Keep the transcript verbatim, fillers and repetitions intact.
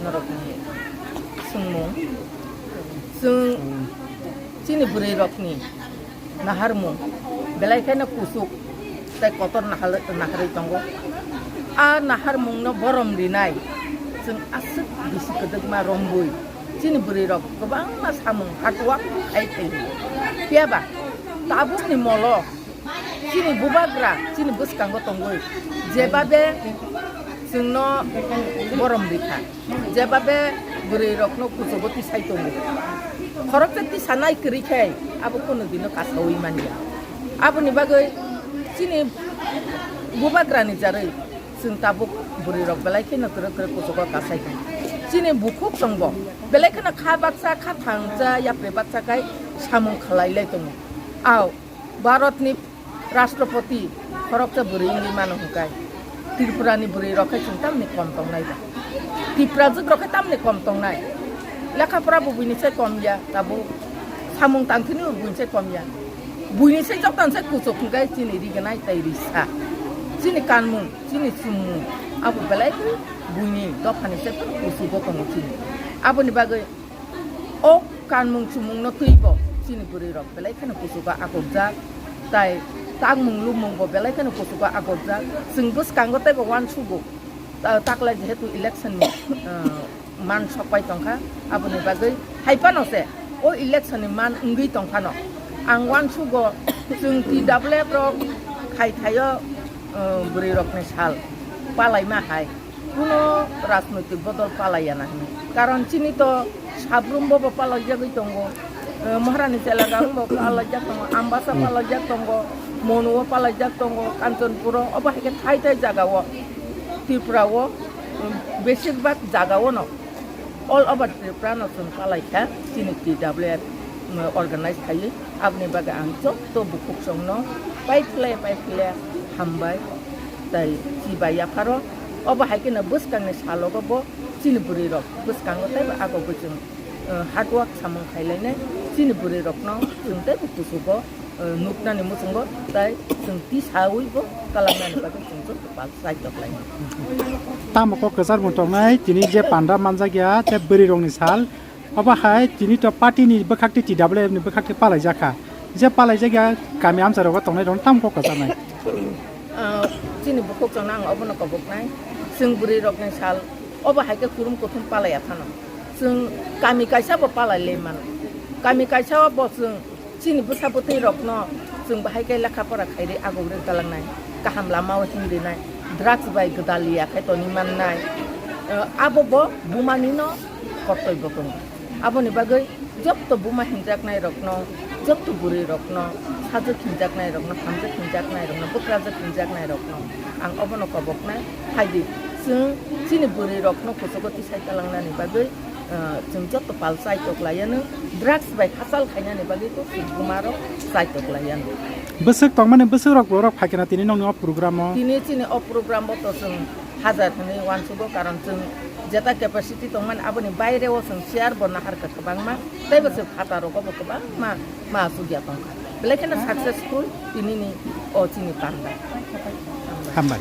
Norokni swngmung, chwng chini bwrwi rokni naharmung belai kheno kuchuk tei kotor nahal-, naharwi tongo. A naharmungno borom rinai chwng aswk bisi kwdwkma rombwi chini bwrwi rok kwbangma samung hard work khai khai. Phiya ba tabukni molo chini bubagra chini bwskango tongwi jebabe chwngno borom rikha, jebabe bwrwi rokno kuchugo tisai tongo. Khoroksa tisanai kwrwi khe abo kunu dino kasaui manya. Aboni bagwi chini bubagrani jarwi chwng tabuk bwrwi rok belai kheno kwrwi kwrwi kuchugo kasai kha. Chini bukhuk chwngbo belai kheno kha baksa, kha thangsa, yapri baksa khai samung khlai lai tongo. Ao Bharatni Rashtrapati khoroksa bwrwi wngwi mano hwnkhe Tripurani bwrwi rok khe chwng tamni kom tongnai ba? Tiprajwk rok khe tamni kom tongnai? Lekha pora bo buini sai kom ya, tabuk samung tangthini bo buini sai kom ya. Buini sai joktan sai kuchuk hwnkhe chini rignai tei risa. Chini kanmung, chini chummung abo belai khe buini dophani sai phano kuchugo tongo chini. Aboni bagwi o kanmung chumungno twibo chini bwrwi rok belai kheno kuchugo agokjak, tai tangmung lumungbo belai kheno kuchugo agokjak. Chwng bwskango teibo uansugo, ta-, taklai jehetu election ni, ah, man sokpai tongkha, aboni bagwi hai phano se o election ni man wngwi tongphano ang uansugo chwng T W F rok khai thaio, ah, bwrwi rokni sal palaima hai. Kuno rajnoitik bodol palaiya na hinwi. Karon chini to sabrumbo bo palaijagwi tongo. Eh, Maharani Chelagang bo palaijak tongo, Ambasa palaijak tongo, Monuo palaijak tongo, Kanchanpuro, obo hai khe thai thai jagao, Tripurao, um, besirbak jagao no all over Tripura no chwng palaikha, chini T W F, um, organize khaiwi. Aboni bagwi ang joto bukhuk chwngno paiphle paiphle hambai. Tai chibai yapharo obo hai kheno bwskangni salogo bo chini bwrwi rok bwskango teibo agogwi chwng, eh, hard work samung khailainai chini bwrwi rokno chwng teibo kuchugo, eh, nuknani muchungo tai chwng tisawi bo kalangnani bagwi chwng joto pal saitok lainai. Tamo kok kwchar bo tongnai tini je panda manjakya te bwrwi rokni sal. Obo hai tini to party ni bwkhak tei T W F ni bwkhak tei palaijakha. Je palaijakya kami amcharogo tongnai rok tam kok kwcharnai. Ah, chini bukhuk chwngno ang obono koboknai. Chwng bwrwi rokni sal obo hai khe kurum kuthum palaiya phano. Chwng kami kaisa bo palai le mano. Kami kaisa bo chwng chini bwsa bwtwi rokno chwng bahai khe lekha pora khairi agogwi kalangnai, kaham lama o himrinai, drugs bai gwdal ya khe toni mannai, eh, abo bo bumani no kortoi bo tongo. Aboni bagwi jotto buma hinjaknai rokno, jotto bwrwi rokno, sajwk hinjaknai rokno, hamjwk hinjaknai rokno, bwkrajwk hinjaknai rokno ang obono koboknai, phaidi chwng chini bwrwi rokno kuchugo tisai kalangnani bagwi ah, chwng joto pal chaitok laianw, drugs bai hachal khainani bagwi to chwng buma rok chaitok laianw. Bwswk tongmani bwswk rok borok phaikhe na tini nongni o program o? Tini chini o program o to chwng hajar hwnwi uansugo, karon chwng jeta capacity tongmani aboni baire o chwng chair bo naharkha kwbangma, teibo chwng phataro bo kwbangma ma achukya tongkha. Belai kheno successful tini ni o chini panda. Hambai.